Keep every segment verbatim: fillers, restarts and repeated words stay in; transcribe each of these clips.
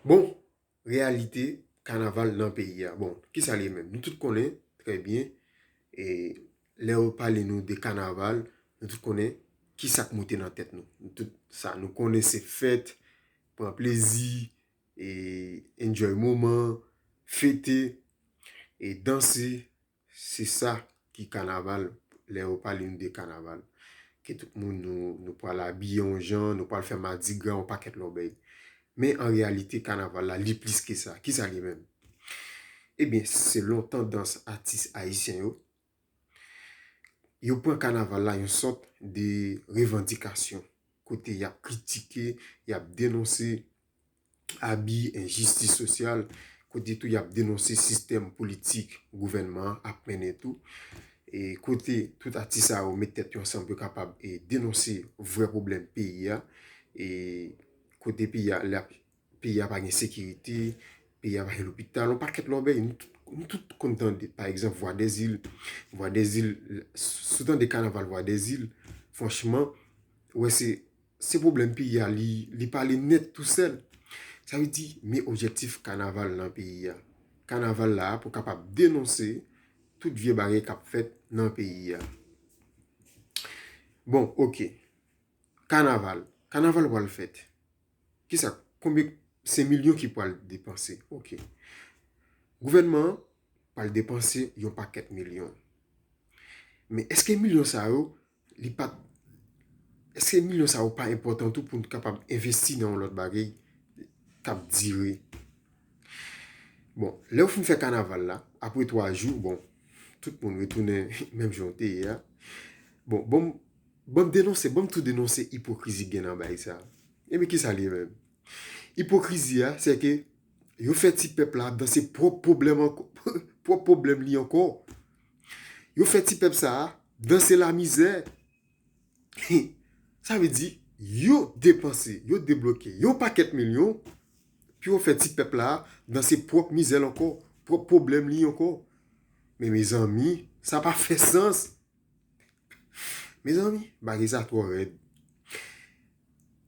Bon, reyalite kanaval nan peyi a. Bon, kisa l ye menm? Nou tout konnen trè byen, e lè yo pale nou de kanaval, nou tout konnen kisa k moute nan tèt nou. Nou tout sa, nou konnen se fèt, pran plezi, e enjoy moman, fete, e danse. Se sa ki kanaval, lè yo pale nou de kanaval. Ke tout moun, nou, nou pral abiye yon jan, nou pral fè madigra, yon pakèt lòbèy. Men an reyalite, kanaval la, li plis ke sa. Kisa li menm? Ebyen, selon tandans atis ayisyen yo, yo pran kanaval la yon sòt de revandikasyon, kote y ap kritike, y ap denonse abi, enjistis sosyal, kote tou y ap denonse sistèm politik gouvènman an ap mennen tou. E kote tout atis sa yo met tèt yo ansanm pou yo kapab, e, denonse vrè pwoblèm peyi a. E kote peyi a, la, peyi a pa gen sekirite, peyi a pa gen lopital, yon pakèt lòbèy. Nou tout, nou tout konn tande, pa egzanp, Vwa dèzil. Vwa dèzil, si w tande kanaval Vwa dèzil, franchman, ou wè se, se pwoblèm peyi a, li, li pale nèt tou sèl. Sa vle di, men objektif kanaval nan peyi a. Kanaval la pou kapab denonse tout vye bagay k ap fèt nan peyi a. Bon, oke. Kanaval. Kanaval pral fèt. Kisa? Konbyen? Se milyon ki pral depanse. Oke. Gouvènman an pral depanse yon pakèt milyon. Men èske milyon sa yo, li pa, èske milyon sa yo pa enpòtan tou pou n kapab envesti nan yon lòt bagay k ap dire? Bon, lè w fin fè kanaval la, apre twa jou, bon, tout moun retounen menm jan w te ye a. Bon, bon, ban m denonse, ban m tou denonse ipokrizi gen nan bagay sa. Ebyen, kisa l ye menm? Ipokrizi a, se ke yo fè ti pèp la danse pwòp pwoblèm ankò, pwòp pwoblèm li ankò. Yo fè ti pèp sa a danse lamizè. Sa vle di, yo depanse, yo debloke yon pakèt milyon pou yo fè ti pèp la danse pwòp mizè l ankò, pwòp pwoblèm li ankò. Men mezanmi, sa pa fè sans. Mezanmi, bagay sa twò rèd.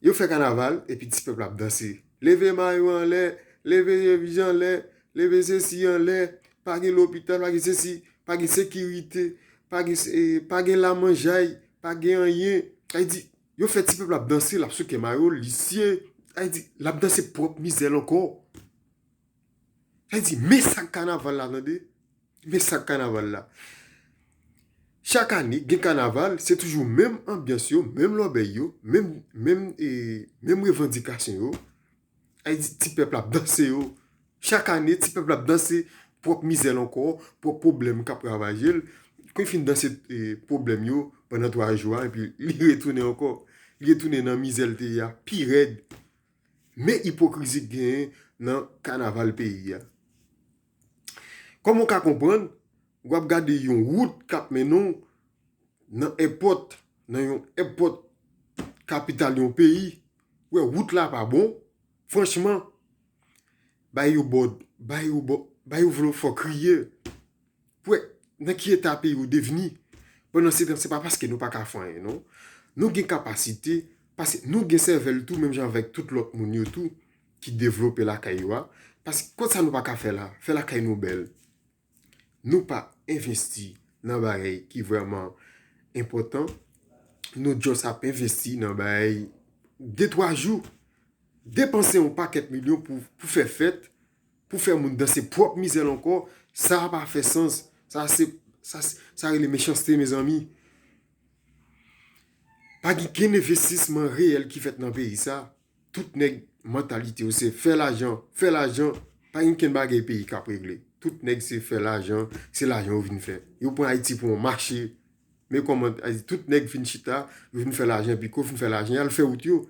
Yo fè kanaval, epi ti pèp la ap danse. Leve mayo anlè, leve chemiz anlè, leve sesi anlè, pa gen lopital, pa gen sesi, pa gen sekirite, pa gen, eh, pa gen lamanjay, pa gen anyen. Sa vle di, yo fè ti pèp la ap danse, l ap souke mayo, li siye. Sa vle di, l ap danse pwòp mizè l ankò. Sa vle di, men sa k kanaval la, tande. Men sa k kanaval la. Chak ane, gen kanaval, se toujou menm anbyans yo, menm lòbèy yo, menm, menm, e, menm revandikasyon yo. Sa vle di, ti pèp la ap danse yo. Chak ane, ti pèp la ap danse pwòp mizè l ankò, pwòp pwoblèm k ap ravaje l. Kan l fin danse, e, pwoblèm yo pandan twa jou a, epi li retounen ankò. Li retounen nan mizè l te ye a, pi rèd. Men ipokrizi k genyen nan kanaval peyi a. Kòman w ka konprann, w ap gade yon wout k ap mennen w nan èpòt, nan yon èpòt kapital yon peyi, w wè wout la pa bon, franchman, bay yo bòd, bay yo bò, bay yo vle fò kriye. Pou wè nan ki eta peyi w devni. Pandan se tan, se pa paske nou pa ka fè anyen, non. Nou gen kapasite, paske nou gen sèvèl tou, menm jan avèk tout lòt moun yo tou, ki devlope lakay yo a. Paske kot sa nou pa ka fè la, fè lakay nou bèl. Nou pa envesti nan bagay ki vrèman enpòtan. Nou just ap envesti nan bagay de twa jou. Depanse yon pakèt milyon pou, pou fè fèt, pou fè moun danse pwòp mizè l ankò, sa pa fè sans. Sa se, sa, sa rele mechanste, mezanmi. Pa gen kenn envestisman reyèl ki fèt nan peyi sa. Tout nèg, mantalite yo se fè lajan, fè lajan. Pa gen kenn bagay peyi k ap regle. Tout nèg se fè lajan, se lajan yo vin fè. Yo pran Ayiti pou yon mache. Men kòman, Ayiti, tout nèg vin chita, yo vin fè lajan, epi kou yo fin fè lajan, y al fè wout yo.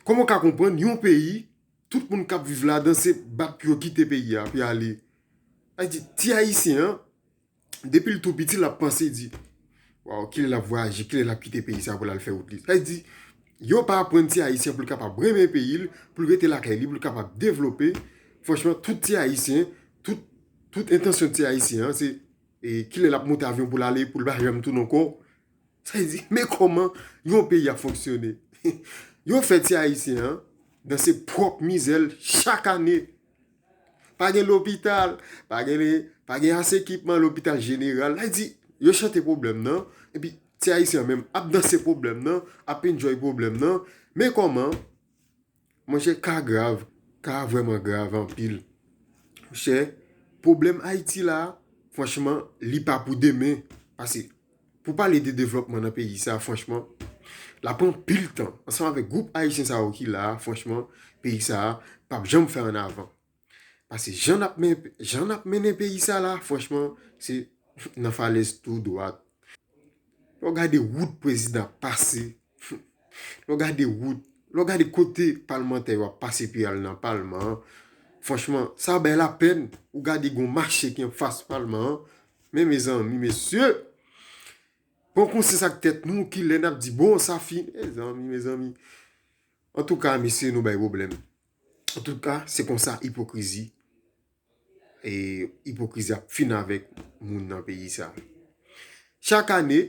Kòman w ka konprann yon peyi, tout moun k ap viv ladan se bat pou yo kite peyi a, pou y ale? Sa vle di, ti Ayisyen an, depi l tou piti, l ap panse, di, waw, kilè l ap vwayaje, kilè l ap kite peyi sa pou l al fè wout li. Sa vle di, yo pa aprann ti Ayisyen pou l kapab renmen peyi l, pou l rete lakay li, pou l kapab devlope. Franchman, tout ti Ayisyen, tout, tout entansyon ti Ayisyen an, se, e, kilè l ap monte avyon pou l ale, pou l pa janm tounen ankò. Sa vle di, men kòman yon peyi ap fonksyone. Yo fè ti Ayisyen an, danse pwòp mizè l chak ane. Pa gen lopital, pa gen, pa gen ase ekipman lopital jeneral. Sa di, yo chante pwoblèm nan, epi ti Ayisyen menm ap danse pwoblèm nan, ap enjoy pwoblèm nan. Men kòman, monchè, ka grav, ka vrèman grav anpil. Monchè, pwoblèm Ayiti la, franchman, li pa pou demen. Pase, pou pale de devlòpman nan peyi sa, franchman, l ap pran pil tan. Ansanm avèk gwoup ayisyen sa yo ki la, franchman, peyi sa p ap janm fè annavan. Pase jan n ap men, jan n ap mennen peyi sa la, franchman, se nan falèz tou dwat. Lè w gade wout prezidan ap pase, lè w gade wout, lè w gade kote palmantè yo ap pase pou y al nan palman an, franchman, sa bay lapèn. Ou gade gon mache ki anfas palman an, men mezanmi, mesye, pran konsyans ak tèt nou, kilè n ap di, bon, sa fini, mezanmi, mezanmi. Antouka, mesye, nou bay pwoblèm. Antouka, se konsa ipokrizi, e ipokrizi ap fin avèk moun nan peyi sa. Chak ane,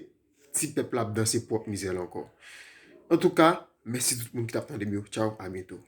ti pèp la ap danse pwòp mizè l ankò. Antouka, mèsi tout moun ki t ap tande m yo. Tchaw, a byento.